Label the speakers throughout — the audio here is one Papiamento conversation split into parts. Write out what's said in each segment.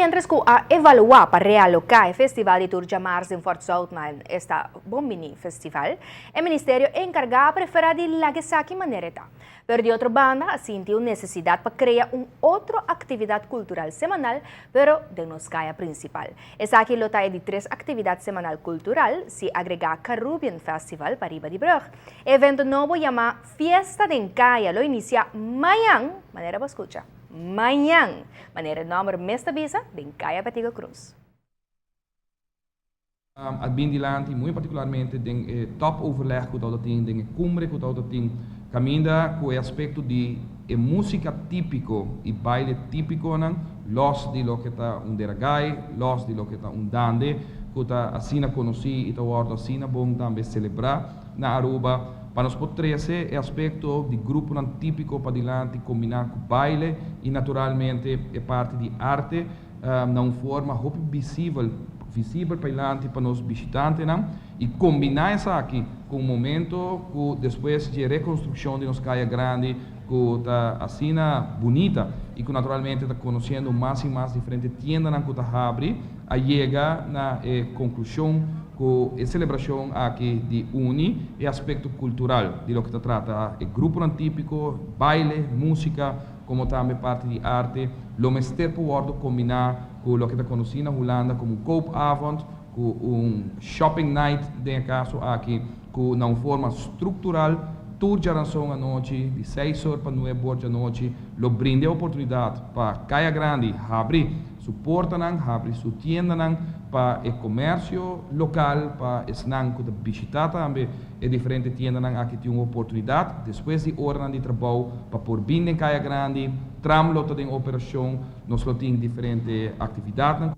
Speaker 1: Miéntras ku a evaluá pa realoká e festival di tur djamars den Fort Zoutman, esta Bon Bini Festival, e ministerio enkargá a preferá di laga esaki manera e ta. Pero di otro banda a sinti un nesesidat pa krea un otro aktividat kultural semanal, pero den nos kaya prinsipal. Esaki lo ta e di tres aktividat semanal kultural si agregá Carubbian Festival pa riba di brug. E evento nobo yamá Fiesta den Kaya lo inisiá mañan, manera bo skucha, mañan, manera e nòmber mes ta bisa, den Kaya Betico Croes.
Speaker 2: A bin dilanti muy partikularmente den e topoverleg ku tabata tin, den e kumbre ku tabata tin, kaminda ku e aspekto di e músika típiko i baile típikonan, lòs di loke ta un deragai, lòs di loke ta un dande, ku ta asina konosí i ta wòrdu asina bon tambe selebrá na Aruba, pa nos por trese e aspekto di gruponan típiko padilanti kombiná ku baile i naturalmente e parti di arte na un forma hopi visibel visibel pailanti pa nos bishitantenan i kombiná esaki ku un momento ku despues dje rekonstrukshon di nos Kaya Grandi ku ta asina bunita i ku naturalmente ta konosiendo mas i mas diferente tiendanan ku ta habri a yega na e konklushon ku e selebrashon aki di uni e aspekto kultural di loke ta trata e gruponan típiko, baile, músika, komo tambe parti di arte, lo mester por wòrdu kombiná ku loke ta konosí na Hulanda komo un koopavond, ku un shopping night den e kaso aki, ku na un forma struktural tur djaranson anochi di seis or pa nuebe or djanochi lo brinda e oportunidat pa Kaya Grandi habri su portanan, habri su tiendanan pa e komersio lokal, pa esnan ku ta bishitá tambe e diferente tiendanan aki tin un oportunidat despues di oranan di trabou pa por bin den Kaya Grandi. Tram lo ta den operashon, nos lo tin diferente aktividatnan.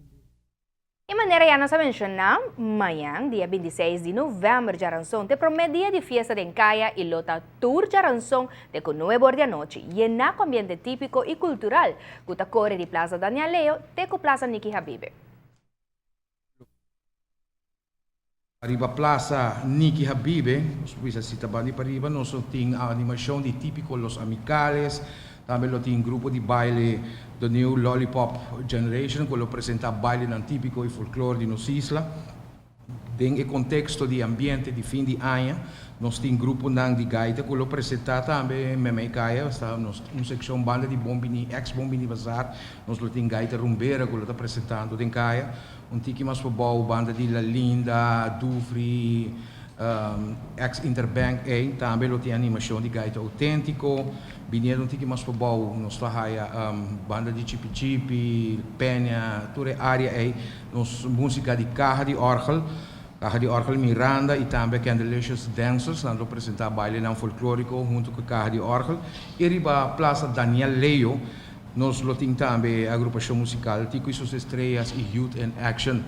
Speaker 1: E manera ya nos a menshoná, mañan, dia 26 di novèmber djaranson ta e promé dia di fiesta den kaya i lo ta tur djaranson te ku nuebe or di anochi, yená ku ambiente típiko i kultural ku ta kore di Plaza Daniel Leo te ku Plaza Nicky Habibe.
Speaker 3: Ariba Plaza Nicky Habibe, nos por bisa si ta bandi pariba, nos lo tin animacion di Tipico Los Amicales, tambe lo tin grupo di baile The New Lollipop Generation cu lo presenta bailenan tipico y folklore di nos isla. Den e contexto di ambiente di fin di aña, nos tin gruponan di gaita cu lo presenta tambe Memey Caya, esta nos un seccion banda di Bon Bini, ex Bon Bini Bazaar, nos lo tin gaita rumbera cu lo ta presentando den caya. Un tiki mas pabou banda di La Linda, Dufri, ex Interbank ei tambe lo tin animacion di gaita autentico. Biniendo un tiki mas pabou nos ta haya banda di Chipi Chipi, Peña, tur e area ei nos musica di caha di orgel, caha di orgel Miranda y tambe Candelicious Dancers nan lo presenta bailenan folklorico hunto cu caha di orgel y riba Plaza Daniel Leo. Nos lo tin tambe agrupashon musikal Tico y sus Estrellas i Youth in Action.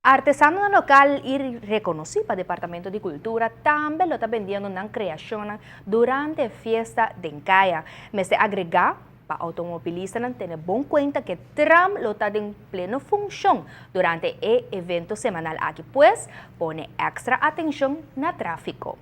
Speaker 1: Artesanonan lokal i rekonosí pa Departamento di Kultura tambe lo ta bendiendo nan kreashonnan durante e fiesta den kaya. Mester agregá pa outomobilistanan tene bon kuenta ke tram lo ta den pleno funshon durante e evento semanal aki, pues pone èkstra atenshon na tráfiko.